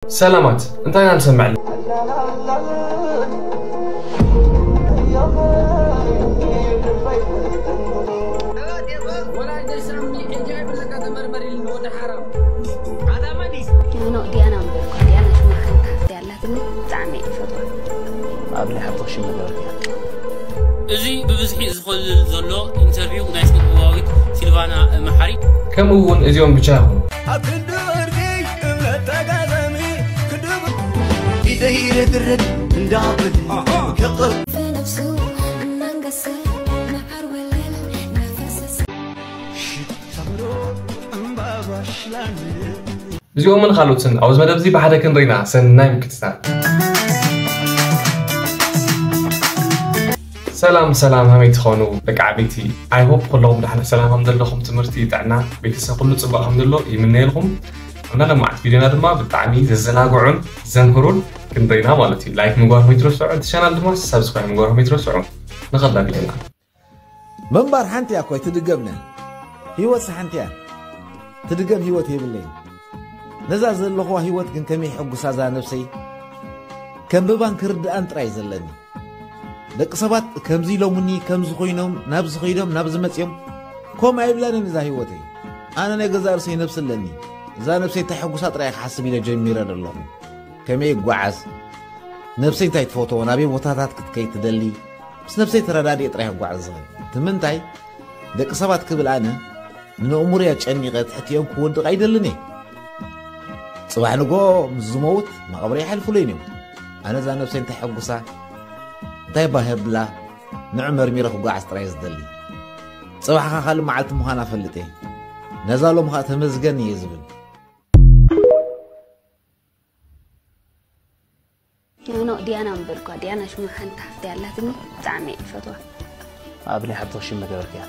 ሰላማት፣ እንታይ ኢና ንሰምዕ? ኖ፣ ዲያና እምበር እኳ፣ ዲያና ሽማ ሓንቲ ሓፍቲ ኣላትኒ፣ ብጣዕሚ እየ ዝፈትዋ። ኣብ ናይ ሓብትኺ ሽም ምገበርክያ። እዚ ብብዝሒ ዝኸልል ዘሎ ኢንተርቪው ናይ ስነ ጥበባዊት ሲልቫና መሓሪ። ከምኡ እውን እዚኦም ብቻ ይኹኑ። ኣብ ክንዲ ወርቂ እምነት ተጋዛሚ ክድብ ኢደይ ረግረግ እንዳብል ከቕር في نفسه منقسم مع الوليل نفس እዚኦምን ካልኦትን ኣብዚ መደብ እዚ ብሓደ ክንርኢና ሰናይ ምክትታል። ሰላም ሰላም፣ ሃመይ ትኾኑ ደቂ ዓበይቲ? I hope ኩለኹም ዳሕና ሰላም ከም ዘለኹም፣ ትምህርቲ፣ ጥዕና፣ ቤተሰብ ኩሉ ጽቡቕ ከም ዘሎ ይምነየልኩም። ኣብና ለማዓት ቪድዮና ድማ ብጣዕሚ ዘዘናግዑን ዘምህሩን ክንርኢና ማለት እዩ። ላይክ ምግባርኩም ይትረስዑ፣ እቲ ቻናል ድማ ሳብስክራይብ ምግባርኩም ይትረስዑ። ንኸዳ ቪድዮና። ምንባር ሓንቲ እያ እኮ ኣይትድገምን እያ። ህይወትስ ሓንቲ እያ። ትድገም ህይወት የብለይን። ነዛ ዘለኹዋ ህይወት ግን ከመይ ሕጉሳ እዛ ነብሰይ ከንብባን ክርድኣን ጥራይ ዘለኒ። ደቂ ሰባት ከምዚ ኢሎምኒ፣ ከምዚ ኮይኖም፣ ናብዚ ከይዶም፣ ናብዚ መጽዮም፣ ከምኡ ኣይብላንን እዛ ህይወተይ። ኣነ ናይ ገዛእ ርእሰይ ነብሲ ኣለኒ። እዛ ነብሰይ ተሐጉሳ ጥራይ ክሓስብ ኢለ ጀሚረ ዘለኹ። ከመይ ይጓዓዝ? ነብሰይ እንታይ ትፈትዎ? ናበይ ቦታታት ክትከይድ ትደሊ? ምስ ነብሰይ ተረዳዲኤ ጥራይ ክጓዓዝ ዝኽእል። እቲ ምንታይ? ደቂ ሰባት ክብል ኣነ ንነእሙርያ ጨኒቐ ትሕቲኦም ክወድቕ ኣይደልን እየ። ጽባሕ ንግሆ ምስ ዝመውት መቓብር ይሓልፉለይን እዮም። ኣነ እዛ ነብሰይ እንታይ ሕጉሳ፣ እንታይ ባህ የብላ፣ ንዑ መርሚረ ክጓዓዝ ጥራይ ዝደሊ። ጽባሕ ኸኣ ካልእ መዓልቲ ምዃና እፈልጥ እየ። ነዛ ሎም ኸኣ ተመስገን እየ ዝብል። ኖ ኖ ዲያና ምበልኳ። ዲያና ሽማ ሓንቲ ሓፍቲ ኣላትኒ፣ ብጣዕሚ እየ ዝፈትዋ። ኣብ ናይ ሓብትኺ ሽም መገበርክያ።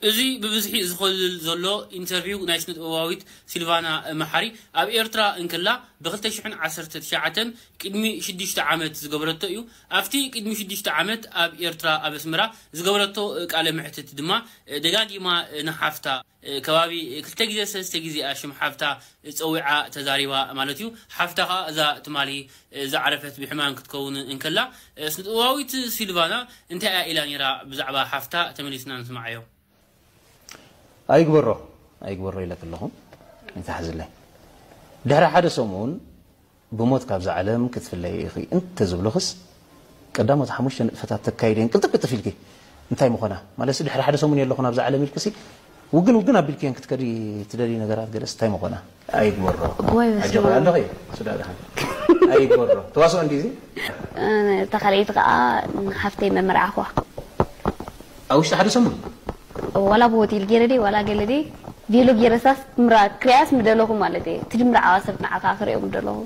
እዚ ብብዝሒ ዝኸልል ዘሎ ኢንተርቪው ናይ ስነ ጥበባዊት ሲልቫና መሓሪ ኣብ ኤርትራ እንከላ ብ ክልተ ሽሕን ዓሰርተ ትሽዓተን ቅድሚ ሽዱሽተ ዓመት ዝገበረቶ እዩ። ኣብቲ ቅድሚ ሽዱሽተ ዓመት ኣብ ኤርትራ ኣብ ኣስመራ ዝገበረቶ ቃለ መሕትት ድማ ደጋጊማ ንሓፍታ ከባቢ ክልተ ግዜ ሰለስተ ግዜ እያ ሽም ሓፍታ ጸዊዓ ተዛሪባ ማለት እዩ። ሓፍታ ኸኣ እዛ ትማሊ ዝዓረፈት ብሕማም ክትከውን እንከላ፣ ስነ ጥበባዊት ሲልቫና እንታይ እያ ኢላ ነይራ ብዛዕባ ሓፍታ ተመሊስና ንስምዓዮ። ኣይግበሮ ኣይግበሮ ኢለኪ ኣለኹ። ኣይትሓዝለይ። ድሕሪ ሓደ ሰሙን ብሞት ካብዛ ዓለም ክትፍለይ ኢኺ እንተዝብሉኽስ፣ ቀዳሞት ሓሙሽተ ንጥፈታት ተካይደን ቅልጥፍ ቅልጥፍ ኢልኪ እንታይ ምኾና? ማለትሲ ድሕሪ ሓደ ሰሙን የለኹን ኣብዛ ዓለም ኢልክሲ ውግን ውግን ኣቢልክየን ክትከዲ ትደልዪ ነገራት ገለስ እንታይ ምኾና? ኣይግበሮ። እዋይ፣ በስመ ኣለኺ ኣብ። ኣለኺ? ሱዳ ደሓን። ኣይግበሮ። ተዋስኦ እንዲዚ? እታ ካልኣይቲ ከዓ ሓፍተይ መመርዓኹዋ። ኣብ ውሽጢ ሓደ ሰሙን? ዋላ ብሆቴል ገይረ ድየ ዋላ ገለ ድየ ቬሎ ገይረሳስ ምራ ክሪኣስ ምደለኹ ማለት እየ። እቲ ድምርዓዋ ሰብ ንዓኻ ክሪኦ ምደለኹ።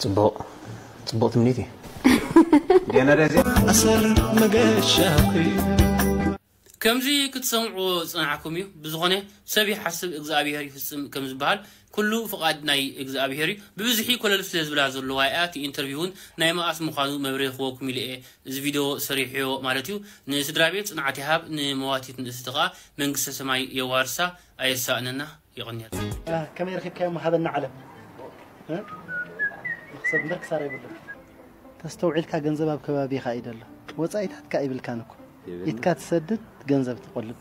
ጽቡቕ ጽቡቕ ትምኒት እዩ። ዲያና ዳዜ ኣሰር መገሻኺ ከምዚ ክትሰምዕዎ ዝጸናሕኩም እዩ። ብዝኾነ ሰብ ይሓስብ እግዚኣብሔር ይፍጽም ከም ዝበሃል ኩሉ ፍቓድ ናይ እግዚኣብሔር እዩ። ብብዝሒ ኮለል ስለ ዝብላ ዘለዋ እያ እቲ ኢንተርቪው እውን ናይ መኣስ ምዃኑ መብርሂ ክወኩም ኢለ እየ እዚ ቪድዮ ሰሪሐዮ ማለት እዩ። ንስድራ ቤት ጽንዓት ይሃብ፣ ንመዋቲት ንእስቲ ከኣ መንግስተ ሰማይ የዋርሳ። ኣየሳእነና። የቐንየልና። ከመይ ረኺብካዮም ሃበና ዓለም። መኽሰብ እምበር ክሳራ የብሉን። ተስተውዒልካ ገንዘብ ኣብ ከባቢኻ እዩ ዘሎ። ወጻኢታትካ ኣይብልካን እኮ። ኢድካ ትሰድድ ገንዘብ ትቆልብ።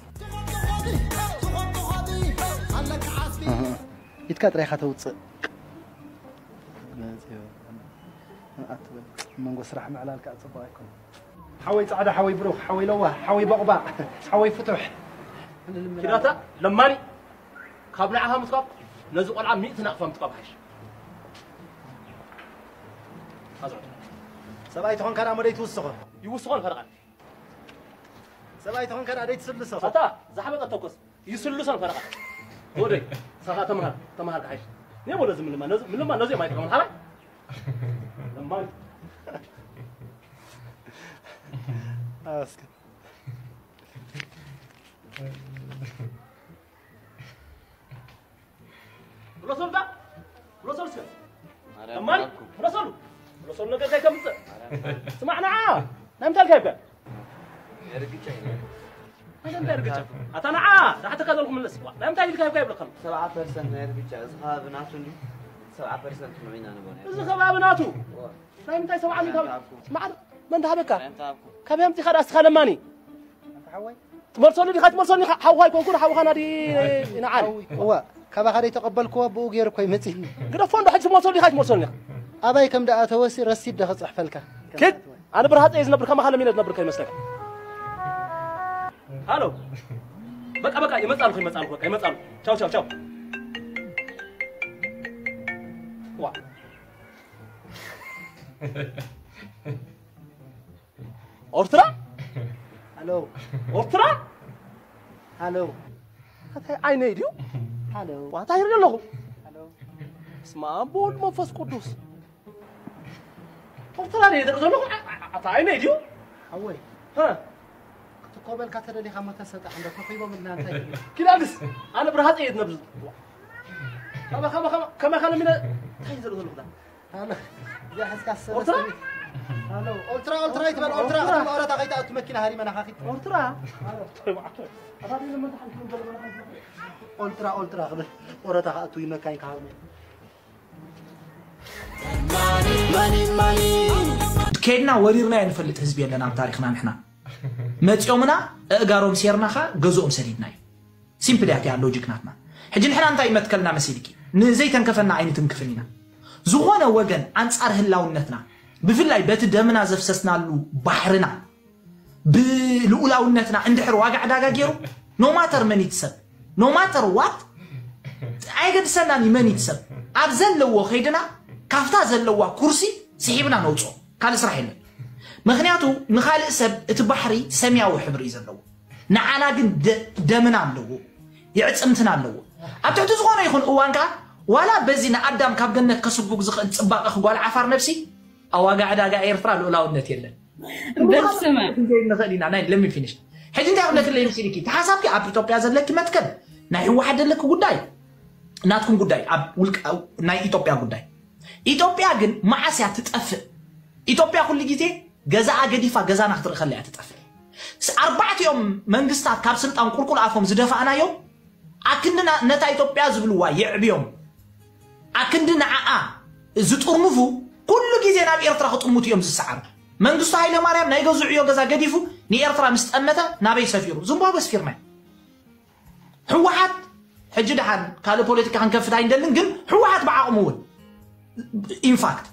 ኢድካ ጥራይኻ ተውጽእ። ኣትበል። መንጎ ስራሕ ምዕላል ከዓ ጽቡቕ ኣይኮነን። ሓወይ ጻዕዳ፣ ሓወይ ብሩኽ፣ ሓወይ ለዋህ፣ ሓወይ ቦቕባቕ፣ ሓወይ ፍቱሕ። ኪዳታ ለማኒ ካብ ንዓኻ ምስካብ ነዚ ቆልዓ ሚእቲ ናቕፋ ምጥቃብ ሓይሽ። ኣዝዑ። ሰብኣይ ተኾንካ ደኣ መደይ ትውስኾ። ይውስኾ ንፈረቓ። ሰብኣይ ተኾንካ ደኣ ደይ ትስልሶ። ኣታ ዝሓበጠ ተኮስ ይስልሶ ንፈረቓ። ወደይ ሳኻ ተምሃር ተምሃር ሓይሽ። ኔ ወለ ዝምልማ ነዚ ምልማ ነዚ ማይ ተኸም ሓራ። ለማኒ። ኣስከ ረሶልታ ረሶል እስከ ለማኒ ረሶሉ ረሶል ነገር ከይተምጽእ ስማዕ ንዓ ናይ ምንታይ ኢልካ ይብካ ኣታ ንዓ ዳሕተካ ዘለኹ ምለስ ናይ ምንታይ ኢልካ ይብካ ይብለካ ሰብዓ ፐርሰንት ናይ ርግጫ እዚ ኸዓ ብናቱ እንዲ ሰብዓ ፐርሰንት ንዑ ኢና ንብሎ ነርና። እዚ ከባቢ ናቱ። እዎ። ናይ ምንታይ ሰብዓ ሚእታዊ? እንታይ ሃብኩ? ማዕረ መን ተሃበካ? እንታይ ሃብኩ? ካበይ ኣምጺኻ ደኣ እስኻ ለማኒ? ኣንታ ሓወይ። ትመልሰሉ ዲኻ? ትመልሰሉ ዲኻ? ሓውኻ ኣይኮንኩን፣ ሓውኻ ናዲ ንዓል። እዋ፣ ካባኻ ደይ ተቐበልክዎ፣ ብኡ ገይሩ እኮ ይመጽእ። ግደፎ እንዶ ሕጂ ትመልሰሉ ዲኻ? ትመልሰሉ ዲኻ? ኣባይ ከም ደኣ ተወሲ ረሲድ ዶ ክጽሕፈልካ? ኪድ፣ ኣነ ብርሃጽ እየ ዝነብር፣ ከማኻ ለሚነ ዝነብር ከይመስለካ። ሃሎ። በቃ፣ በቃ፣ ይመጻልኩ፣ ይመጻልኩ፣ በቃ፣ ይመጻልኩ። ቻው፣ ቻው፣ ቻው። ዋ። ኦርትራ? ሃሎ። ኦርትራ? ሃሎ። ኣታይ ዓይነይ ድዩ? ሃሎ። ዋታ ይርኢ ኣለኹ። ሃሎ። በስመ ኣብ ወወልድ መንፈስ ቅዱስ። ኦርትራ ድየ ዝርኢ ዘለኹ? ኣ-፣ ኣ-፣ ኣታ ዓይነይ ድዩ? ሓወይ። ሃ? ክትኮበልካ ተደሊኻ እሞ ተሰጣሕ እንዶ ተኺቦም እና እንታይ ትብል? ኪዳንስ? ኣነ ብርሃጽ እየ ዝነብር። ከመ-፣ ከመ-፣ ከመ-፣ ከመ-፣ ከመ-፣ እንታይ ዝርኢ ዘለኹ ዳ? ሃሎ። እዚኣ ሒዝካ ሰለስተ ኦርትራ? ሚእቲ። ሃሎ። ኦልትራ፣ ኦልትራ ይትበል፣ ኦልትራ። ኦልትራ። ኣታ መቐረታ ከይትኣቱ መኪና ሃሪመና ካኺት። ኦርትራ? ሃሎ። ኦልትራ፣ ኦልትራ ክብል። ኦረታ ከኣቱ ይመካኝ ካሃርመ። ከድና ወሪርና ንፈልጥ ህዝቢ የለን ኣብ ታሪኽና ንሕና። መጺኦምና ኣእጋሮም ሴርና ኸኣ ገዝኦም ሰዲድና እዩ። ሲምፕል እያ እቲኣ ሎጂክ ናትና። ሕጂ ንሕና እንታይ ይመትከልና መሲልኪ? ንዘይተንከፈና ኣይንትንክፍን ኢና። ዝኾነ ወገን ኣንጻር ህላውነትና፣ ብፍላይ በቲ ደምና ዘፍሰስናሉ ባሕርና፣ ብልኡላውነትና እንድሕር ዋጋ ዕዳጋ ገይሩ፣ no matter መን ይትሰብ፣ no matter what፣ ኣየገድሰናን እዩ መን ይትሰብ። ኣብ ዘለዎ ከይድና ካብታ ዘለዋ ኩርሲ ስሒብና ነውፅኦ። ካልእ ስራሕ የለን። ምኽንያቱ ንኻልእ ሰብ እቲ ባሕሪ ሰማያዊ ሕብሪ እዩ ዘለዎ። ንዓና ግን ደ-፣ ደምና ኣለዎ፣ የዕፅምትና ኣለዎ። ኣብ ትሕቲ ዝኾነ ይኹን እዋን ከዓ ዋላ በዚ ንኣዳም ካብ ገነት ከስጉግ ዝኽእል ፅባቐ ጓል ዓፋር ነብሲ ኣብ ዋጋ ዕዳጋ ኤርትራ ልኡላውነት የለን። በስመ ክንደይ ንኽእል ኢና ናይ ለሚ ፊኒሽ። ሕጂ እንታይ ክብለክለይ መሲልኪ? ተሓሳብኪ ኣብ ኢትዮጵያ ዘለኪ መትከል፣ ናይ ህወሓት ዘለኪ ጉዳይ ናትኩም ጉዳይ፣ ኣብ ውልቃ ናይ ኢትዮጵያ ጉዳይ። ኢትዮጵያ ግን መዓስ እያ ትጠፍእ? ኢትዮጵያ ኩሉ ግዜ ገዛኣ ገዲፋ ገዛና ክትርኢ ከላ እያ ትጠፍእ። ስ-፣ ኣርባዕቲኦም መንግስታት ካብ ስልጣን ቁልቁል ኣፎም ዝደፋእናዮም ኣክንዲ ና-፣ ነታ ኢትዮጵያ ዝብልዋ የዕብዮም፣ ኣክንዲ ንዓኣ ዝጥርንፉ ኩሉ ግዜ ናብ ኤርትራ ክጥምቱ እዮም ዝሰዓሩ። መንግስቱ ሃይለማርያም ናይ ገዝዕዮ ገዛ ገዲፉ ንኤርትራ ምስ ጠመተ ናበይ ሰፊሩ? ዚምባብወ ኣስፊርናዮ። ህወሓት ሕጂ ደሓን ካልእ ፖለቲካ ክንከፍት ኣይንደልን፣ ግን ህወሓት ብዓቕሙ እውን ኢንፋክት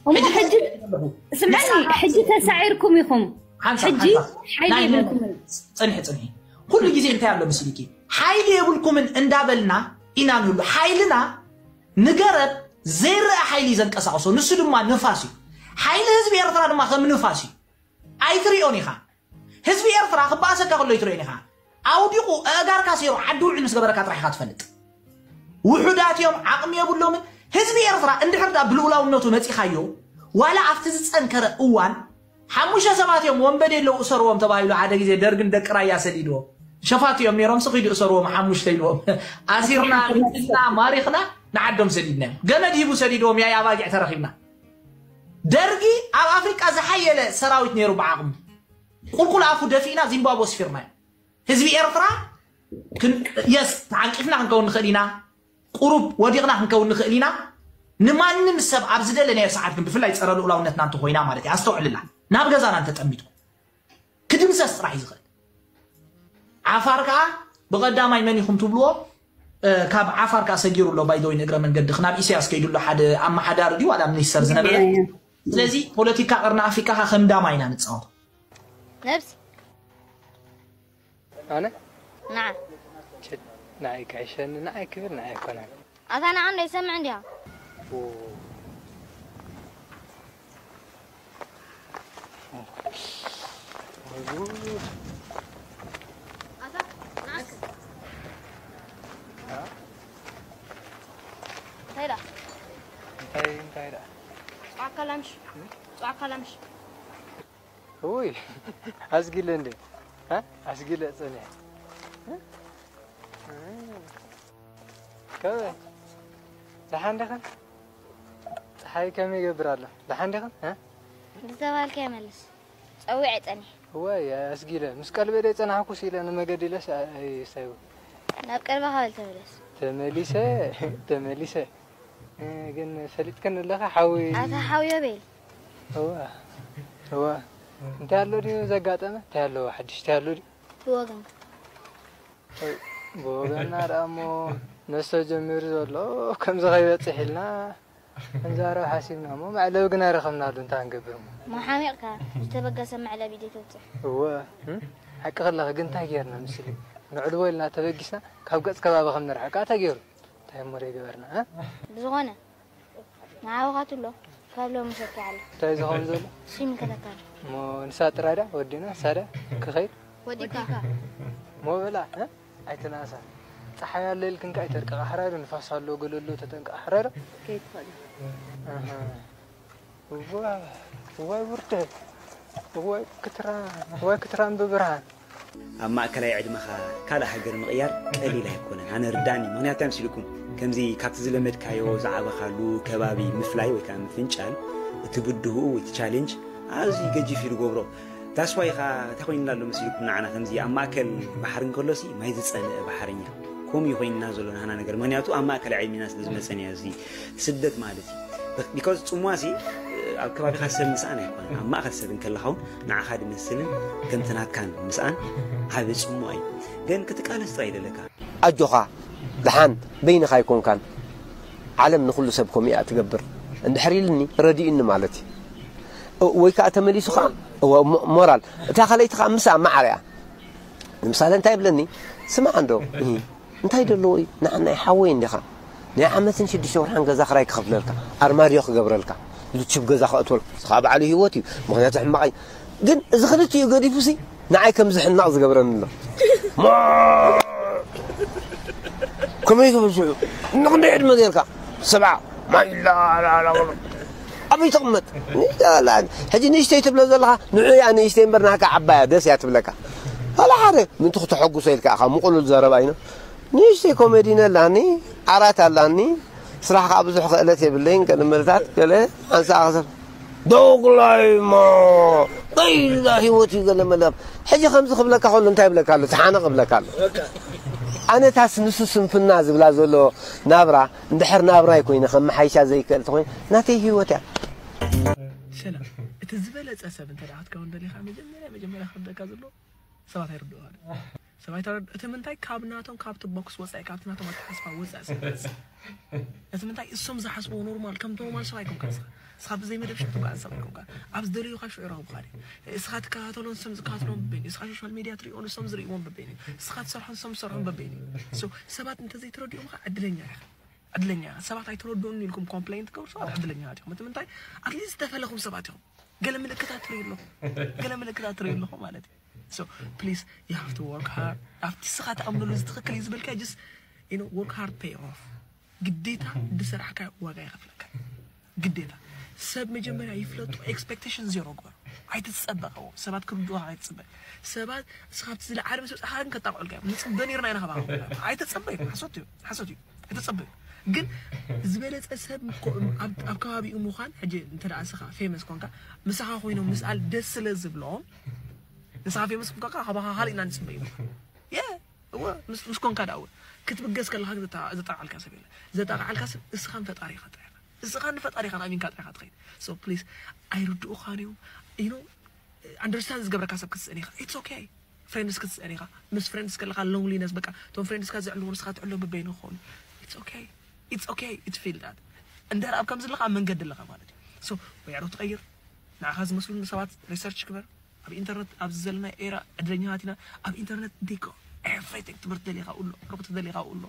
እሞ ሕጂ ስምዐኒ፣ ሕጂ ተሳዒርኩም ኢኹም። ሓንሳብ፣ ሕጂ ሓንሳብ። ሓይሊ ናይ፣ ናይ፣ የብልኩምን። ጽንሒ፣ ጽንሒ። ኩሉ ግዜ እንታይ ኣሎ ምስልኪ? ሓይሊ የብልኩምን እንዳበልና ኢና ንህሉ። ሓይልና ንገረብ ዘይረአ ሓይሊ እዩ ዘንቀሳቕሶ። ንሱ ድማ ንፋስ እዩ። ሓይሊ ህዝቢ ኤርትራ ድማ ከም ንፋስ እዩ። ኣይትሪኦን ኢኻ። ህዝቢ ኤርትራ ክበኣሰካ ከሎ ኣይትሪኦን ኢኻ። ኣውዲቑ ኣእጋርካ ሰይሩ ዓዲ ውዒል ምስ ገበረካ ጥራሕ ኢኻ ትፈልጥ። ውሑዳት እዮም፣ ዓቕሚ የብሎምን። ህዝቢ ኤርትራ እንድሕር ዳ ብልኡላውነቱ መጺኻዮ፣ ዋላ ኣብቲ ዝጸንከረ እዋን ሓሙሽተ ሰባት እዮም ወንበዴ ኣለዉ እሰርዎም ተባሂሉ ሓደ ግዜ ደርግን ደቂ ራያ ሰዲድዎም። ሸፋቱ እዮም ነይሮም፣ ስኺዱ እሰርዎም ሓሙሽተ ኢልዎም። ኣሲርና፣ ሪእና፣ ማሪኽና ንዓዶም ሰዲድናዮም። ገመድ ሂቡ ሰዲድዎም፣ ያይ ኣባጊዕ ተረኺብና። ደርጊ ኣብ ኣፍሪቃ ዝሓየለ ሰራዊት ነይሩ ብዓቕሙ። ቁልቁል ኣፉ ደፊእና ዚምባብወ ኣስፊርናዮ። ህዝቢ ኤርትራ ክን-፣ የስ፣ ተዓንቂፍና ክንከውን ንኽእል ኢና። ቁሩብ ወዲቕና ክንከውን ንኽእል ኢና። ንማንም ሰብ ኣብ ዝደለናዮ ሰዓት ግን ብፍላይ ጸረ ልኡላውነትና እንተኾይና ማለት እዩ። ኣስተውዕልላ። ናብ ገዛና እንተጠሚትኩም። ክድምሰስ ጥራሕ እዩ ዝኽእል። ዓፋር ከኣ ብቐዳማይ መን ኢኹም ትብልዎ? እ፣ ካብ ዓፋር ከኣ ሰጊሩ ኣሎ። ባይ ዘ ወይ ንእግረ መንገድኽ ናብ ኢሳያስ ከይዱ ኣሎ ሓደ ኣመሓዳሪ ድዩ ዋላ ሚኒስተር ዝነበረ? እያ፣ እያ። ስለዚ ፖለቲካ ቀርኒ ኣፍሪቃ ከኣ ከም ዳማ ኢና ንጻወቶ። ነብሲ ኣነ ንዓ ችድ ንዓይ ክሕሸኒ ንዓይ ክብል ንዓይ ኣይኮነን። ኣታ ንዓ እንዶ ይሰምዕ እንዲያ። እንታይ ኢላ? እንታይ እንታይ ደኣ ጸዋዕካ ላምሽ ጸዋዕካ ላምሽ ውይ ኣስጊለ እንዴ እ? ኣስጊለ ጽንሕ እ? ከመይ ደሓን ዲኽን? ፀሓይ ከመይ ይገብር ኣሎ? ደሓን ዲኽን? እ? ዝተባልካዮ መልስ። ጸዊዐ ጸኒሐ። እዋይ ኣስጊለ ምስ ቀልበ ደይ ጸናሕኩስ ኢለ ንመገዲ ኢለስ ኣይሳይቡ ናብ ቀልብኻ በል ተመለስ። ተመሊሰ ተመሊሰ ግን ፈሊጥከኒ ኣለኻ ሓዊ። ኣታ ሓውዮ ቤል እዋ እዋ። እንታይ ኣሎ ድዩ ዘጋጠመ? እንታይ ኣሎ ሓድሽ? እንታይ ኣሎ ድዩ? ብወገንካ ብወገና ደኣ እሞ ነስተ ጀሚሩ ዘሎ ከምዚ ከይበፅሕ ኢልና እንዛረብ ሓሲብና እሞ መዕለቢ ግን ኣይረኸብናሉ። እንታይ ክንገብር እሞ? መሓሚቕካ ዝተበገሰ መዕለቢ ደይ ተውፅእ። እወ እም? ሓቂ ከለኺ ግን እንታይ ጌርና? ምስሊ ንዕልቦ ኢልና ተበጊስና ካብ ገፅ ከባቢ ከም ንርሕቃ ተገይሩ። እንታይ እሞ ደይ ገበርና እ? ብዝኾነ ንዓወኻትሎ ካብ ሎሚ ሰኪ ኣሎ እንታይ ዝኸውን ዘሎ? ሲም ከተካል እሞ ንሳ ጥራይ ዳ ወዲና ንሳ ዳ ክኸይድ ወዲካ ሞበላ እ? ኣይትናሳ። ፀሓይ ኣሎ ኢልክን ከኣ ኣይተርቅቓ ሕራይ ዶ ንፋስ ኣሎ ገለ ኣሎ ተጠንቅቓ ሕራይ ዶ? ከይትኽእል ኣሃ። እዋ እዋይ ብርተ እዋይ ክትራ እዋይ ክትራን ብብርሃን ኣብ ማእከላይ ዕድመኻ ካልእ ሃገር ምቕያር ቀሊል ኣይኮነን። ኣነ ርዳኒ ምኽንያት እንታይ መሲልኩም ከምዚ ካብቲ ዝለመድካዮ ዝዓበኻሉ ከባቢ ምፍላይ ወይ ከዓ ምፍንጫል እቲ ብድህኡ እቲ ቻሌንጅ ኣዝዩ ገጂፍ እዩ ዝገብሮ። ታስዋይ ኻ እንታይ ኮይንና ኣሎ መሲልኩም ንዓና ከምዚ ኣብ ማእከል ባሕሪ እንከሎሲ ማይ ዝጸልአ ባሕርኛ ከምኡ እዩ ኮይንና ዘሎ ናህና ነገር ምክንያቱ ኣብ ማእከል ዕድሜና ስለ ዝመጸን እያ እዚ ስደት ማለት እዩ። ቢካዝ ጽምዋ ሲ ኣብ ከባቢኻ ሰብ ምስኣን ኣይኮነን ኣብ ማእከል ሰብ እንከለኻ እውን ንዓኻ ድመስልን ከምቲ ናትካን ምስኣን ዓቢ ጽምዋ እዩ። ግን ክትቃለስ ጥራይ ይደለካ። ኣጆኻ ደሓን በይንኻ ኣይኮንካን ዓለም ንኹሉ ሰብ ከምኡ እያ ትገብር እንድሕር ኢልኒ ረዲኡኒ ማለት እዩ ወይ ከዓ ተመሊሱ ከዓ ሞራል እታ ካልኣይቲ ከዓ ምሳ ማዓር እያ ንምሳሌ እንታይ ይብለኒ ስማዕ እንዶ እንታይ ደለዎ እዩ ንዓናይ ሓወይ እንዲኻ ናይ ዓመትን ሽዱሽተ ወርሓን ገዛ ክራይ ክኸፍለልካ ኣርማድዮ ክገብረልካ ልችብ ገዛ ከእትወልካ ንስኻ በዓሉ ህይወት እዩ ምኽንያቱ ሕማቕ እዩ ግን እዚ ክልቲኡ ገዲፉ ሲ ንዓይ ከም ዝሕናቕ ዝገብረኒ ኣሎ ከመይ ክብል ሽዑ ንክንደይ ዕድመ ጌርካ ሰብዓ ማይላ ኣበይ ትቕመጥ ሕጂ ንእሽተይ ትብሎ ዘለኻ ንዑ እያ ንእሽተይ እምበር ናካ ዓባያ ደስ እያ ትብለካ ዋላ ሓደ ምእንቲ ክተሐጉሶ ኢልካ ኢኻ ምቑሉል ዘረባ ኢኖ ንእሽተይ ኮሜዲ ነላኒ ዓራት ኣላኒ ስራሕ ከዓ ብዙሕ ክእለት የብለይን ገለ መልታት ገለ ሓንሳእ ክሰብ ዶግላይማ ቀይላ ህይወት እዩ ገለ መለ ሕጂ ከምዚ ክብለካ ከሎ እንታይ ይብለካ ኣሎ ተሓነቕ ይብለካ ኣሎ ኣነታስ ንሱ ስንፍና ዝብላ ዘሎ ናብራ እንድሕር ናብራይ ኮይነ ከመሓይሻ ዘይክእል ተኮይነ ናተይ ህይወት እያ ሰላም እቲ ዝበለፀ ሰብ እንተ ደኣ ክትከውን ደሊኻ መጀመርያ መጀመርያ ክርደካ ዘሎ ሰባት ኣይርድኡኻን ሰባት ኣይተረድ እቲ ምንታይ ካብ ናቶም ካብቲ ቦክስ ወፃኢ ካብቲ ናቶም ኣተሓስባ ወፃኢ ሰብ እቲ ምንታይ እሶም ዝሓስብዎ ኖርማል ከምቶም ኖርማል ሰብ ኣይኮንካ ንስኻ ንስኻ ብዘይ መደብ ሽዑ ትጓዓዝ ሰብ ኣይኮንካ ኣብ ዝደለዩኻ ሽዑ ይረኽቡኻ ድዩ እስኻ ትከታተሎ ንሶም ዝከታተሎም በበይኑ እስኻ ሶሻል ሚድያ ትሪኦ ንሶም ዝርእይዎም በበይኑ እስኻ ትሰርሖ ንሶም ዝሰርሖም በበይኑ እዩ ሰባት እንተዘይተረዲኦምኻ ዕድለኛ ኢኻ ዕድለኛ ኢኻ ሰባት ኣይተረድኡን ኢልኩም ኮምፕሌን ትገብሩ ሰባት ዕድለኛታት ኢኹም እቲ ምንታይ ኣትሊስት ዝተፈለኹም ሰባት ኢኹም ገለ ምልክታት ትርእዩ ኣለኹ ገለ ምልክታት ትርእዩ ኣለኹ ማለት እዩ so please you have to work hard ኣብቲ ስኻ ተኣምነሉ እዚ ትኽክል እዩ ዝበልካ just you know work hard pay off ግዴታ ዝሰራሕካዮ ዋጋ ይኸፍለካ ግዴታ ሰብ መጀመርያ ይፍለጡ expectation zero ግበሩ ኣይትፀበ ካብኦም ሰባት ክርድኡኻ ኣይትፅበ ሰባት እስኻብቲ ዝለዓለ ምስ በፅሓኻ ግን ከጣቕዑልካ እዮም ንፅበ ነርና ኢና ከባቢ ኣይተፀበ እዩ ሓሶት እዩ ሓሶት እዩ ኣይተፀበ እዩ ግን ዝበለፀ ሰብ ኣብ ከባቢኡ ምዃን ሕጂ እንተ ደኣ ስኻ ፌመስ ኮንካ ምሳኻ ኮይኖም ምስኣል ደስ ስለ ዝብሎም ንስኻ ፌመስ ኮንካ ካባኻ ካልእ ኢና ንፅበ እዩ እወ ምስ ኮንካ ደኣ እወ ክትብገስ ከለኻ ዘጣቕዓልካ ሰብ የለ ዘጣቕዓልካ ሰብ እስኻን ፈጣሪኻ ጥራሕ እስኻን ንፈጣሪኻ ኣሚንካ ጥራሕ ትኸይድ so please ኣይርድኡኻን እዮም you know understand ዝገብረካ ሰብ ክትስእን ኢኻ it's okay friends ክትስእን ኢኻ ምስ friends ከለኻ loneliness በቃ እቶም friends ካ ዘዕልዎ ንስኻ ትዕሎ በበይኑ ክኾኑ it's okay it's okay it's feel that እንድሕር ኣብ ከምዚ ኣለኻ ኣብ መንገዲ ኣለኻ ማለት እዩ so ወይ ኣሮ ትቐይር ንዓኻ ዝመስሉ ሰባት research ግበር ኣብ ኢንተርነት ኣብዚ ዘለና ኤራ ዕድለኛታት ኢና ኣብ ኢንተርነት they go everything ትምህርቲ ደሊኻ ኣሎ ሩቅ ተደሊኻ ኣሎ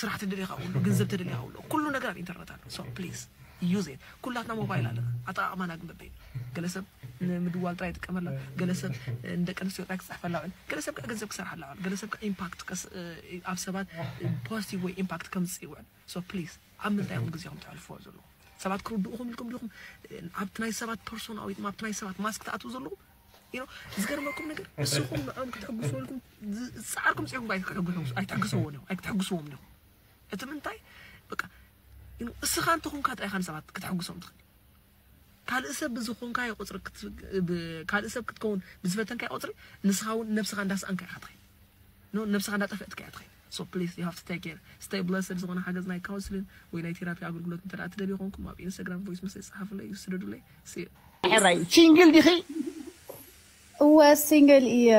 ስራሕ ተደሊኻ ኣሎ ገንዘብ ተደሊኻ ኣሎ ኩሉ ነገር ኣብ ኢንተርነት ኣሎ so please use it ኩላትና ሞባይል ኣለና ኣጠቃቅማና ግን በበይኑ ገለ ሰብ ንምድዋል ጥራይ ይጥቀመላ ገለ ሰብ ንደቂ ኣንስትዮ ጥራይ ክፅሕፈላ ውዕል ገለ ሰብ ከዓ ገንዘብ ክሰርሓላ ውዕል ገለ ሰብ ከዓ ኢምፓክት ኣብ ሰባት positive way impact ከምፅእ ይውዕል so please ኣብ ምንታይ ኢኹም ግዜኹም ተሕልፍዎ ዘለኹም ሰባት ክርድኡኹም ኢልኩም ዲኹም ኣብቲ ናይ ሰባት ፐርሶና ወይ ድማ ኣብቲ ናይ ሰባት ማስክ ትኣትዉ ዘለኹም you know ዝገርመኩም ነገር እስኹም ንዕኦም ክትሕግሱ ኢልኩም ዝፃዓርኩም ፅዒርኩም ኣይትሕግስዎም ኢኹም ኣይትሕግስዎም ኢኹም እቲ ምንታይ በቃ you know እስኻ እንተኾንካ ጥራይ ኢኻ ንሰባት ክትሕግሶም ትኽእል ካልእ ሰብ ብዝኾንካዮ ቁፅሪ ካልእ ሰብ ክትከውን ብዝፈተንካዮ ቁፅሪ ንስኻ እውን ነብስኻ እንዳስኣንካ ኢኻ ትኸይድ ነብስኻ እንዳጠፈእትካ እያ ትኸይድ So please, you have to take care. Stay blessed. ዝኾነ ሓገዝ ናይ ካውንስሊን ወይ ናይ ቴራፒ ኣገልግሎት እንተ ደኣ ትደልዩ ኮንኩም፣ ኣብ ኢንስታግራም ቮይስ መሰጅ ጸሓፉለይ፣ ስደዱለይ። See you. ሕራይ ሲንግል ዲኺ? እወ ሲንግል እየ።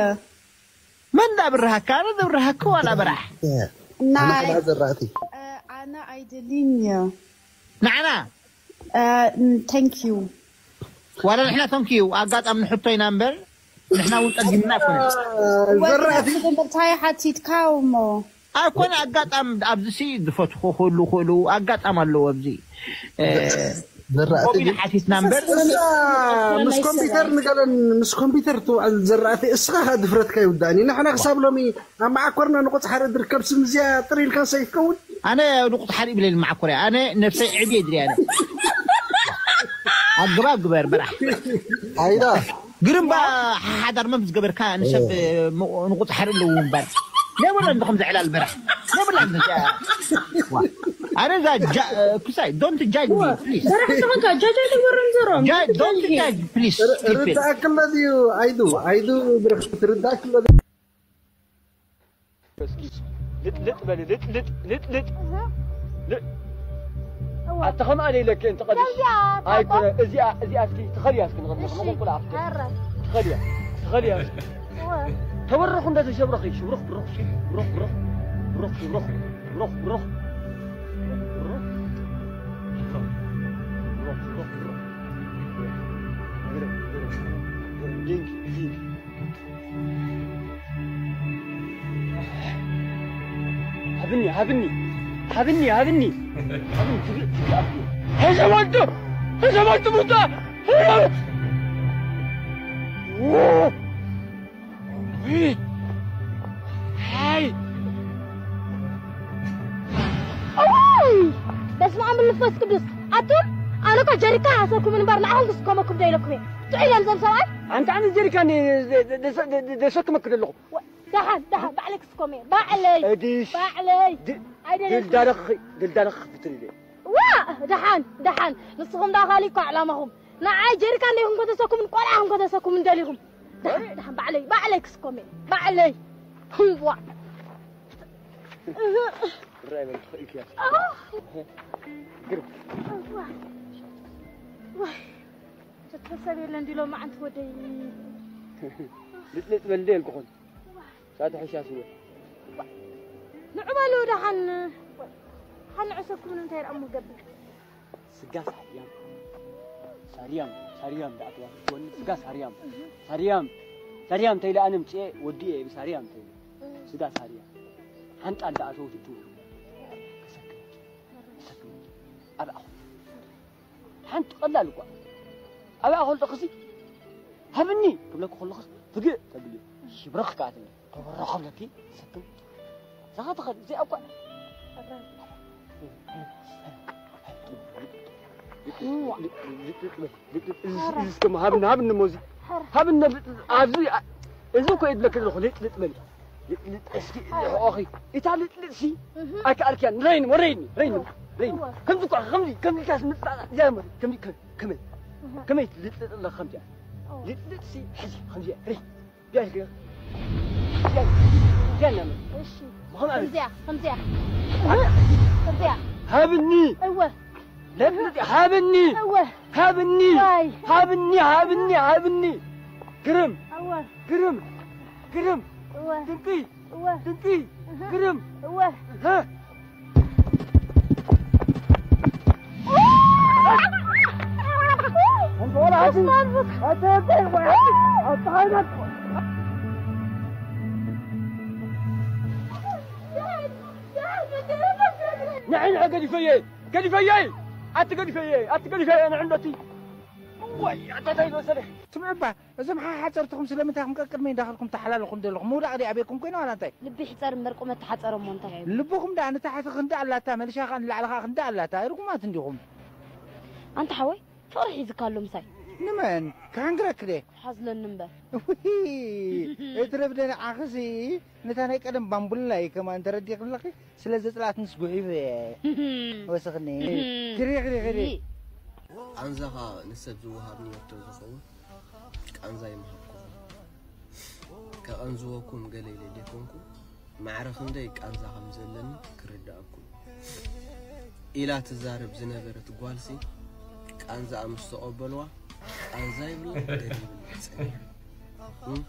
መን ዳ ብርሃካ? ኣነ ዳ ብርሃካ ዋላ ብራሕ? ናይ ዘራእቲ ኣነ ኣይደልን እየ። ንዓና thank you። ዋላ ንሕና thank you ኣጋጣሚ ንሕቶ ኢና እምበር ንሕና እውን ጠጊምና ኣይኮነን። ዘራእቲ እንታይ ሓቲትካ እሞ ኣይኮነ ኣጋጣሚ ኣብዚ ሲ ዝፈትኹ ክህሉ ክእሉ ኣጋጣሚ ኣለዎ ኣብዚ እ፣ ዘራእቲ ኮሚኒ ግን ሓቲትና እምበር እዛ ምስ ኮምፒውተር ንገለን ምስ ኮምፒውተር ትውዕል ዘራእቲ እስኻ ከ ድፍረትካ ይውዳእኒ ንሕና ክሳብ ሎሚ ኣብ መዓኮርና ንቁፅ ሓደ ድርከብ ስም እዚኣ ጥር ኢልካ ሰይፍ ከውን ኣነ ንቁፅ ሓደ ይብለል መዓኮርያ ኣነ ነብሰይ ዕብየ ድልያ ኣነ ኣግባ ግበር በራሕ ኣይዳ ግርምባ ሓዳር መም ዝገበርካ ንሰብ ንቁፅ ሓደ ኣለዎ እምበር የብለን ከምዚ ዕላል በራሕ የብለን ኣነ እዛ ክሳይ don't judge me please በራሕ ዝኾንካ ጃጃ ተወረም ዘሮም Judge- don't judge please stupid ርዳእክሎ ድዩ ኣይዱ ኣይዱ ብርክት ርዳእክሎ ድዩ እስኪ ልጥልጥ በሊ ልጥልጥ ልጥልጥ ልጥ ኣታ ከምኣ ደይለኪ እንተ ቀዲሽ ኣይኮነ እዚኣ እዚኣ እስኪ ትኸልያ እስኪ ንቐድሚ ንቑልቁል ኣፍተ ትኸልያ ትኸልያ እስኪ ተበረኹ እንደ ተሸብረኺ ሽብሩኽ ብሩኽ ብሩኽ ብሩኽ ብሩኽ ሽብሩኽ ብሩኽ ብሩኽ ብሩኽ ብሩኽ ብሩኽ ብሩኽ ድንክ ድንክ ሃብኒ ሃብኒ ሃብኒ ሃብኒ ሃብኒ ትግእ ትግእ ኣብኒ ሕሰባቱ ሕሰባቱ ሙታ ሃይ በስመ ኣብ መንፈስ ቅዱስ ኣቱም ኣነ እኮ ጀሪካ ሃሰኩም እንበር ንዓኹም ክስከመኩም ዶ ኢለኩም እየ ጥዑይ ለምዘም ሰብኣይ ኣንታ ኣነ ጀሪካ ደሰክመክ ዘለኹ ደሓን ደሓን ባዕለይ ክስከም እየ ባዕለይ እዲሽ ባዕለይ ኣይደለኩም ድልዳለኺ ድልዳለኺ ክፍትል ኢለ ዋ ደሓን ደሓን ንስኹም ዳ ካሊእ እኮ ዕላማኹም ንዓይ ጀሪካ እንደ ይኹም ከተሰኩም ቆልዓ ኹም ከተሰኩም እንደሊኹም ደሓን ደሓን ባዕለይ ባዕለይ ክስከም እየ ባዕለይ ዋ ራይ በል ትኽእል ክያ ግርም ተተሰብ የለ እንዲ ሎማዓንቲ ወደይ ልጥልጥ በል እንደ የልኩኹን ሳተ ሕሻ ስወ ንዑ በሉ ደሓን ሓን ዕሰብኩም ንምንታይ ርኣሞ ገብር ስጋ ሳርያም ሳርያም ሳርያም ዳዕትዋ ትወኒ ስጋ ሳርያም ሳርያም ሳርያም ተይለ ኣነ ምፅኤ ወዲኤ ብሳርያም ተይለ ስጋ ሳርያም ሓንጣ እንዳኣተወት እትውሉ ከሰክም ከሰክም ኣብ ኣኹ ሓንቲ ቀላል እኳ ኣብ ኣኹ ልጠኽሲ ሃብኒ ክብለኩ ከለኹስ ፍግእ ተብልዮ ሽብረኽ ከኣትኒ ተበረኸ ብለኪ ሰክም ሳኻ ተኸል እዚኣ እኳ እስከ ሃብኒ ሃብኒ ሞዚ ሃብኒ ኣብዚ እዚ እኮ የድለክ ዘለኹ ልጥልጥ በል ልጥልጥ እስኪ ሕቆኺ እታ ልጥልጥ ሲ ኣይከኣልክያ ረይኒ ወረይኒ ረይኒ ረይኒ ከምዚ እኳ ከምዚ ከምዚ ኢልካስ ምፅጣጣ እዚኣ ማለት ከምዚ ከመይ ከመይ ልጥልጥ ኣለካ ከምዚኣ ልጥልጥ ሲ ሕዚ ከምዚኣ ረይ ቢያ ኢልክ ቢያ ቢያ እናመ እሺ ከምዚኣ ከምዚኣ ከምዚኣ ሃብኒ እወ ለጥልጥ ሃብኒ እወ ሃብኒ ዋይ ሃብኒ ሃብኒ ሃብኒ ግርም እወ ግርም ግርም እወ ድንቂ እወ ድንቂ እህ ግርም እወ እ ንዐ ንዐ ገዲፈየ ገዲፈየ ኣቲ ገዲፈየ ኣቲ ገዲፈየ ንዕንዶቲ ወይ ኣታታይ ዝወሰደ ስምዑ እባ እዞም ሓሓፀርትኹም ስለምንታይ ከም ቀቅድመይ እንዳኸልኩም ተሓላልኹም ዘለኹም ምውዳቕ ድኣ ኣበይኩም ኮይነ ዋላ እንታይ ልቢ ይሕፀር እምበር ቁመት ተሓፀረ እሞ እንታይ እዩ ልብኹም ደኣ ንታሕቲ ክንዲ ኣላታ መልሻ ከዓ ንላዕሊ ከዓ ክንዲ ኣላታ ርጉማት እንዲኹም ኣንታ ሓወይ ፍቕሪ ሒዝካ ኣሎ ምሳይ ንመን ክሕንግረክ ደ ሓዝለኒ እምበር ውሂ እቲ ረብደ ንዓኽሲ ነታ ናይ ቀደም ባምቡላ እዩ ከማን ተረዲኽለኺ ስለ ዘፅላእትንስ ጉሒፈ እየ ወስኽኒ ክሪ ክሪ ክሪ ቃንዛኻ ንሰብ ዝወሃብ ንየቶ ዝኸውን ቃንዛ ይምሃብኩም። ከቐንዝወኩም ገለ ኢለ ዘይኮንኩ ማዕረ ክንደይ ቃንዛ ከም ዘለኒ ክርድኣኩም ኢላ ትዛረብ ዝነበረት ጓልሲ፣ ቃንዛኣ ምስ ተቐበልዋ፣ ቃንዛ ይብላ ደር ይብላ ጸኒሑ። እም?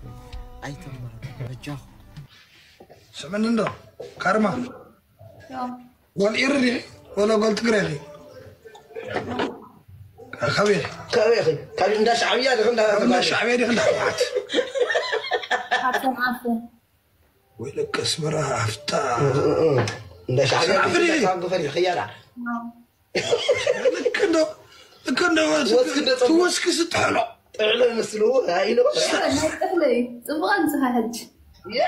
ኣይተማርሩ፣ በጃኹም። ስምዕኒ እንዶ ካርማ፣ ጓል ኢሪ ዲኺ ወላ ጓል ትግረ ኢኺ? ካበይ ኢኺ? ካበይ ኢኺ? ካብ እንዳ ሻዕብያ ዲኺ እንዳ እንዳ ሻዕብያ ዲኺ እንዳ ህወሓት? ካብቶም ኣፍ ወይ ለቀስ ብራ ኣፍታ እንዳ ሻዕብያ ሰላም ፍሪ። ካብ ግፈር ይኽያዳ ልክ እንዶ ልክ እንዶ ወስኪ እንደ ጸጉር። ትወስኪ ስጥሕሎ ጥዕሎ ይመስሉ ኣይሎ ናይ ጥሕሎ እዩ። ጽቡቕ ኣምጽኻ ሕጂ። ያ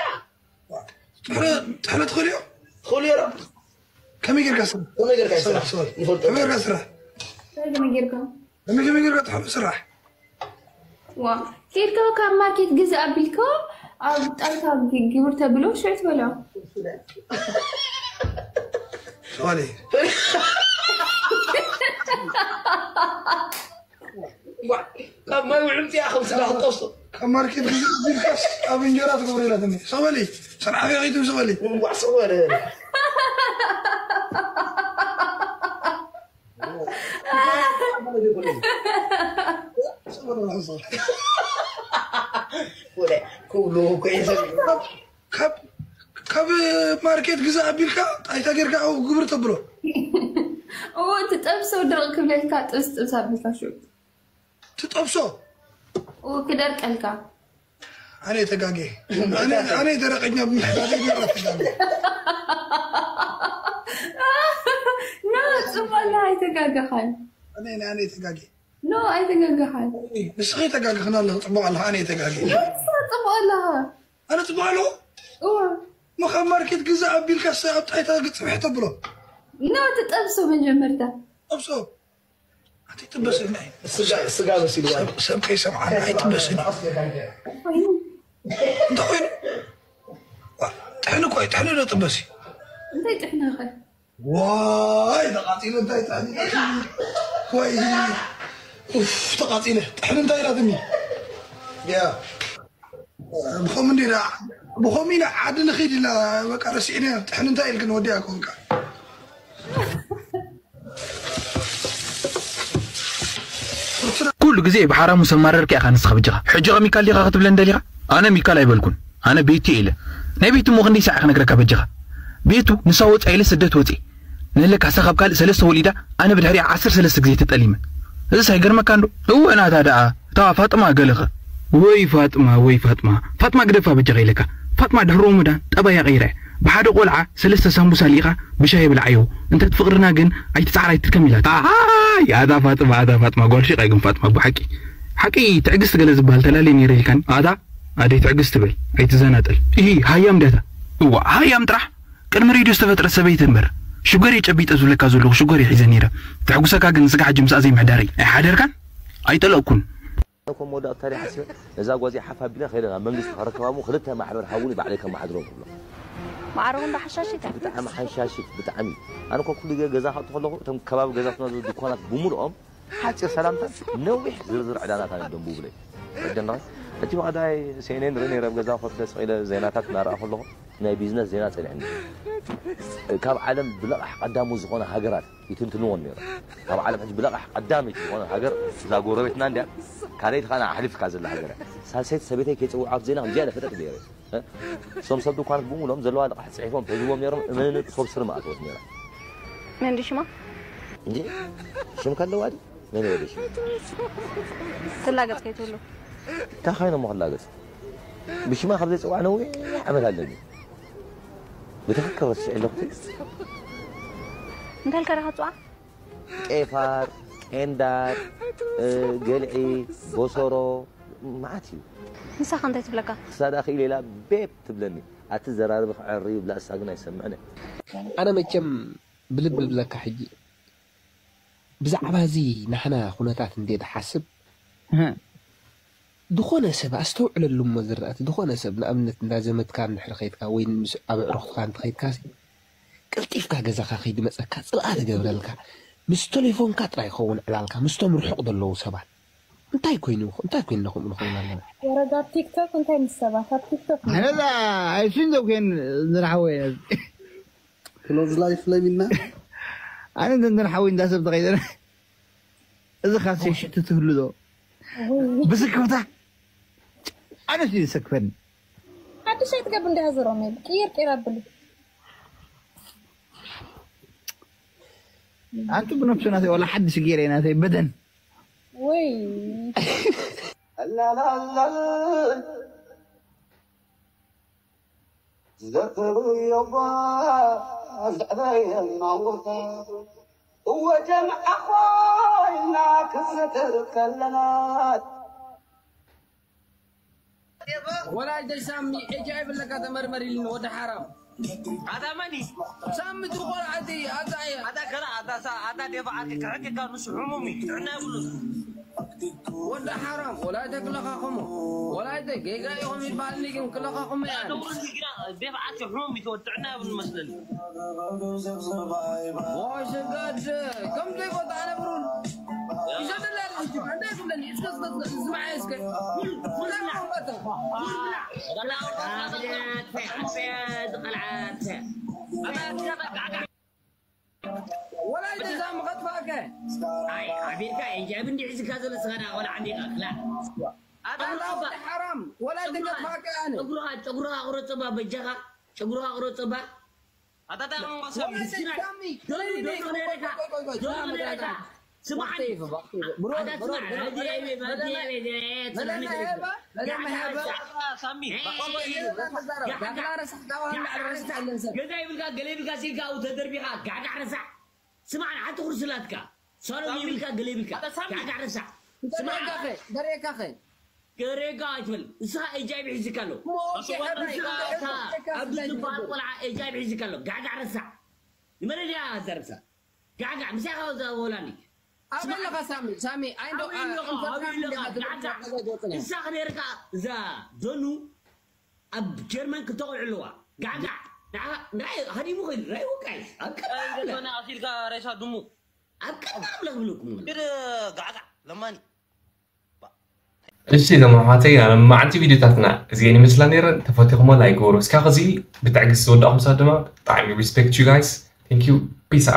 ጥሕሎ ትኽእልዮ ትኽእሉ የሮ ከመይ ጌርካ ስራሕ ከመይ ጌርካ ይስራሕ ስራሕ። ይፈልጦ ከመይ ጌርካ ስራሕ እንታይ ከመይ ጌርካ? ከመይ ከመይ ጌርካ ትሕሎ ስራሕ ዋ ኬድካ ካብ ማርኬት ግዛእ ኣቢልካ ኣብ ጣይታ ግ- ግብር ተብሎ ሽዑ ትበልዖ። ሰዋሊ ካብ ማይ ውዕምቲ ኢኻ ከም ስጋ ክትጠብሶ ካብ ማርኬት ግዛእ ኣቢልካስ ኣብ እንጀራ ትገብሮ ኢላትኒ። ሰበሊ ሰንዓፈ ኸይትም ሰበሊ እንቋዕ ስቕ በለ ወደ ክብሉ እኮ የዘብ ካብ ካብ ማርኬት ግዛእ ኣቢልካ ጣይታ ጌርካ ኣብ ግብር ተብሎ እዎ እቲ ጠብሶ ድርቕ ክብለልካ ጥብስ ጥብስ ኣቢልካ ሽዑ ትጠብሶ እዎ ክደርቀልካ። ኣነ ተጋጌ ኣነ ደረቀኛ ብምሕዳር ተጋጌ ኖ ጽቡቕ ኣለኻ ኣይተጋገኻን። ኣነ ኣነ ተጋጌ ኖ ኣይተጋገኻን። ንስኺ ተጋግኽና ኣለኹ ጽቡቕ ኣለኻ ኣነ ተጋጌ ንስኻ ጽቡቕ ኣለኻ። ኣነ ጽቡቕ ኣለኹ እዎ ሞ ካብ ማርኬት ግዛእ ኣቢልካ ስ ኣብ ጣይታ ግጽብሕ ተብሎ ኖ ትጠብሶ መጀመርታ ጠብሶ ኣቲ ጥበስ ናይ ስጋ ስጋ መሲሉ ሰብ ከይሰምዓና ኣይጥበስን ኮይኑ እንታይ ኮይኑ ዋ፣ ጥሕኒ እኮ እዩ ጥሕኒ ዶ ጥበስ እዩ እንታይ ጥሕኒ ኸ ዋይ ተቃፂለ እንታይ ጥሕኒ ወይ ኡፍ ተቃፂለ ጥሕኒ እንታይ ኢላትኒ ያ ብኸም እንዲ ብኸም ኢና ዓዲ ንኸይድ ኢልና በቃ ረሲዕና ጥሕኒ እንታይ ኢልክን ወዲያ ኮንካ ኩሉ ግዜ ብሓራሙ ሰማረርካ ኢኻ ንስኻ በጃኻ። ሕጂ ኸ ሚካል ዲኻ ክትብለኒ ደሊኻ? ኣነ ሚካል ኣይበልኩን። ኣነ ቤቲ ኢለ። ናይ ቤቲ እሞ ክንደይ ሳዕ ክነግረካ በጃኻ? ቤቱ ንሳ ወፃ ኢለ ስደት ወፂ። ነለካ እሳ ካብ ካልእ ሰለስተ ወሊዳ ኣነ ብድሕሪኣ ዓሰርተ ሰለስተ ግዜ ተጠሊመ። እዚስ ኣይገርመካ እንዶ? እወ ናታ ደኣ እታ ፋጥማ ገለኸ? ወይ ፋጥማ ወይ ፋጥማ ፋጥማ ግደፋ በጃኻ ኢለካ። ፋጥማ ድሕሪ ሮሞዳን ጠባያ ቀይራ እያ። ብሓደ ቆልዓ ሰለስተ ሳምቡሳ ልኢኻ ብሻሂ ብልዓዮ። እንተ ትፍቕርና ግን ኣይትጽዓር ኣይትድከም ኢላታ። ኣይ ኣታ ፋጥማ ኣታ ፋጥማ ጓል ሹቕ እያ ግን ፋጥማ ኣቦ ሓቂ ሓቂ ትዕግስቲ ገለ ዝበሃል ተላልየ ነይረ ኢልካኒ። ኣታ ኣደይ ትዕግስቲ በል ኣይትዘናጠል። ኢሂ ሃያም ድያታ እዋ ሃያም ጥራሕ ቅድሚ ሬድዮ ዝተፈጥረት ሰበይቲ እምበር ሽጎር እየ ጨቢጠ ዝብለካ ዘለኹ ሽጎር እየ ሒዘ ነይረ። ተሕጉሰካ ግን ስጋ ሕጂ ምስኣ ዘይምሕዳረይ ኣይሓደርካን ኣይጠለቕኩን። እኮ መወዳእታ ታሪኽ ሓሲበ ነዛ ጓዚኣ ሓፍ ኣቢለ ከይደ ናብ መንግስቲ ከረክባ እሞ ክልተ ማሕበር ሃቡኒ ባዕለይ ከመሓድሮም ክብሎ። ማዕረ እውን ሓሻሽት እያ። ብጣዕሚ ሓንሻሽት ብጣዕሚ ኣነ እኮ ኩሉ ግዜ ገዛ ካብቲ ከለኹ እቶም ከባቢ ገዛትና ዘለዉ ድኳናት ብምልኦም ሓፂር ሰላምታ ነዊሕ ዝርዝር ዕዳናት ኣነ ደንብቡለይ ወደና እቲ ብቐዳይ ሴኔን ርኢ ነይረ ኣብ ገዛ ኮፍ ኢለ ስቕ ኢለ ዜናታት እናረኣ ከለኹ ናይ ቢዝነስ ዜና ፀኒሕኒ ካብ ዓለም ብለቓሕ ቀዳሙ ዝኾነ ሃገራት ይትንትንዎ ነይሮም። ካብ ዓለም ሕጂ ብለቓሕ ቀዳመይቲ ዝኾነ ሃገር እዛ ጎረቤትና እንድያ ካልኣይቲ ከዓ ኣሕሊፍካ ዘላ ሃገር እያ። ሳልሰይቲ ሰበይተይ ከይፅውዓ ኣብቲ ዜና ከምዚኣ ኢለ ፈጠጥ ገይረ። እ? እሶም ሰብ ድኳን ብምሎም ዘለዋ ልቓሕ ፅሒፎም ተዝዎም ነይሮም እመኒ ቶብ ስር ምኣተወት ነይራ። መን ድዩ ሽማ? እንጂ ሽም ከለዋ ድዩ? መን ይበለ ሽም? ትላገፅ ከይትህሉ እንታይ ኮይኖም ክላገፅ? ብሽማ ካብ ዘይፅዋዕ ነዊሕ ዓመት ኣለኒ። ብትኽክል ረሲዐ ኣለኹ። እንታይ ኢልካ ዲኻ ትፅዋዕ? ቄፋር፣ ቄንዳር፣ እ፣ ገልዒ፣ ቦሰሮ፣ መዓት እዩ። ንሳኸ እንታይ ትብለካ? ክሳዳ ክኢለ ኢላ ቤብ ትብለኒ። ኣቲ ዘራርቢ ክዕሪ ይብላ እሳ ግን ኣይሰምዕን እየ። ኣነ መቸም ብልቢ ብለካ ሕጂ ብዛዕባ እዚ ናህና ኩነታት እንዴ ድሓስብ ዝኾነ ሰብ ኣስተውዕለሉ እሞ ዝረኣቲ ዝኾነ ሰብ ንኣብነት እንዳ ዘመድካ እንድሕር ኸይድካ ወይ ምስ ኣብ ኣዕሩኽትኻ እንተኸይድካ ሲ ቅልጢፍካ ገዛኻ ከይድመፀካ ፅልኣ ትገብረልካ ምስ ቴሌፎንካ ጥራይ ይኸውን ዕላልካ ምስቶም ርሑቕ ዘለዉ ሰባት እንታይ ኮይኑ እንታይ ኮይንና ከምኡ ንኸውን ኣለና? ወረዳ ቲክቶክ እንታይ ምስ ሰባት ኣብ ቲክቶክ ኣነዛ ኣይሱን ዘው ኮይን ዝረሓወ ክሎዝ ላይፍ ለሚና ኣነ እንደንደን ሓወይ እንዳሰብ ተኸይደነ እዚ ካሴ ሽቱ ትህሉ ዶ ብስክፍታ ኣነስ እዩ ዝሰክፈኒ። ሓድሽ ኣይትገብ እንዲያ ዝሮም ቅይር ቅይር ኣብሉ ኣንቱ ብነብሱ ናተይ ዋላ ሓድሽ ገይረ ናተይ በደን ወይ ዘክሩ የባ ዘዕበየ ማውታ እወ ጀምዓ ኮይና ክዝክር ከለናት ወላጅ ሳሚ ኤች ኣይ ቪ ኣለካ ተመርመር ኢሉኒ ወዲ ሓራም ኣታ መኒ ሳሚ ትቆልዓቲ ኣታ እያ ኣታ ከላ ኣታ ሳ ኣታ ደፋዓት ክሕክካ ንሱ ሕሙም እዩ ጥዕና የብሉን ወዲ ሓራም ወላይተ ክለኻኸሙ ወላይተ ጌጋ ኢኹም ይበሃልኒ ግን ክለኻኸሙ እያ ደፋዓት ሕሙም እዩ ጥዕና የብሉን መስለኒ ወይ ሰጋድ ከም ዘይቦታ ኣነብሩን ይዘደላ ልጅ እንደ ይብለኒ እስከ እስከ እስከ ዝማዕ እስከ ዝቐልዓት ወላይ ደዛ ምኸጥፋእከ ኣቢልካ እንጃብ እንዲ ሒዝካ ዘሎ ስኻ ቆልዓ እንዲ ቀክላ ኣምላኽ ሓራም ወላይ ተገጥፋእከ ኣነ ጨጉርኻ ጨጉርኻ ቁረፅባ በጃኻ ጨጉርኻ ቁረፅባ ኣታታ መንጎሰብ ስማዕኒ ሳሚ ገዛ ይብልካ ገለ ይብልካ ሲልካ ኣብኡ ተደርቢኻ ጋዕጋዕ ረሳዕ ስማዕኒ ሓንቲ ኩርሲ ላትካ ሳሎን ይብልካ ገለ ይብልካ ጋዕጋዕ ረሳዕ ደሬካኸ ደሬካኸ ገሬጋ ኣይትበል ንስኻ ኤች ኣይ ቪ ሒዝካ ኣሎ ኣብ ዝበሃል ቆልዓ ኤች ኣይ ቪ ሒዝካ ኣሎ ጋዕጋዕ ረሳዕ ንመለልያ ዘርሳ ጋዕጋዕ ምሳኻ ዘወላኒ ኣበይ ኣለኻ ሳሚ ሳሚ ኣይንዶ ንሳ ክነርካ እዛ ዶኑ ኣብ ጀርመን ክተቆልዑ ኣለዋ ጋዕጋዕ ንዓ ንዓ ሃዲሙ ኮይኑ ናይ ውቃይ ኣብ ቀጣ ገቶና ኣሲልካ ሬሳ ድሙ ኣብ ቀጣ ብለ ክብለኩም ግድ ጋዕጋዕ ለማኒ እሺ ተመሓተይ ኣነ መዓልቲ ቪዲዮታትና እዚአን ይመስላ ነይረን ተፈቲኹሞ ላይክ ግበሩ እስካብ ኸዚ ብትዕግስቲ ዝወዳእኹም ሰባት ድማ ብጣዕሚ respect you guys thank you peace out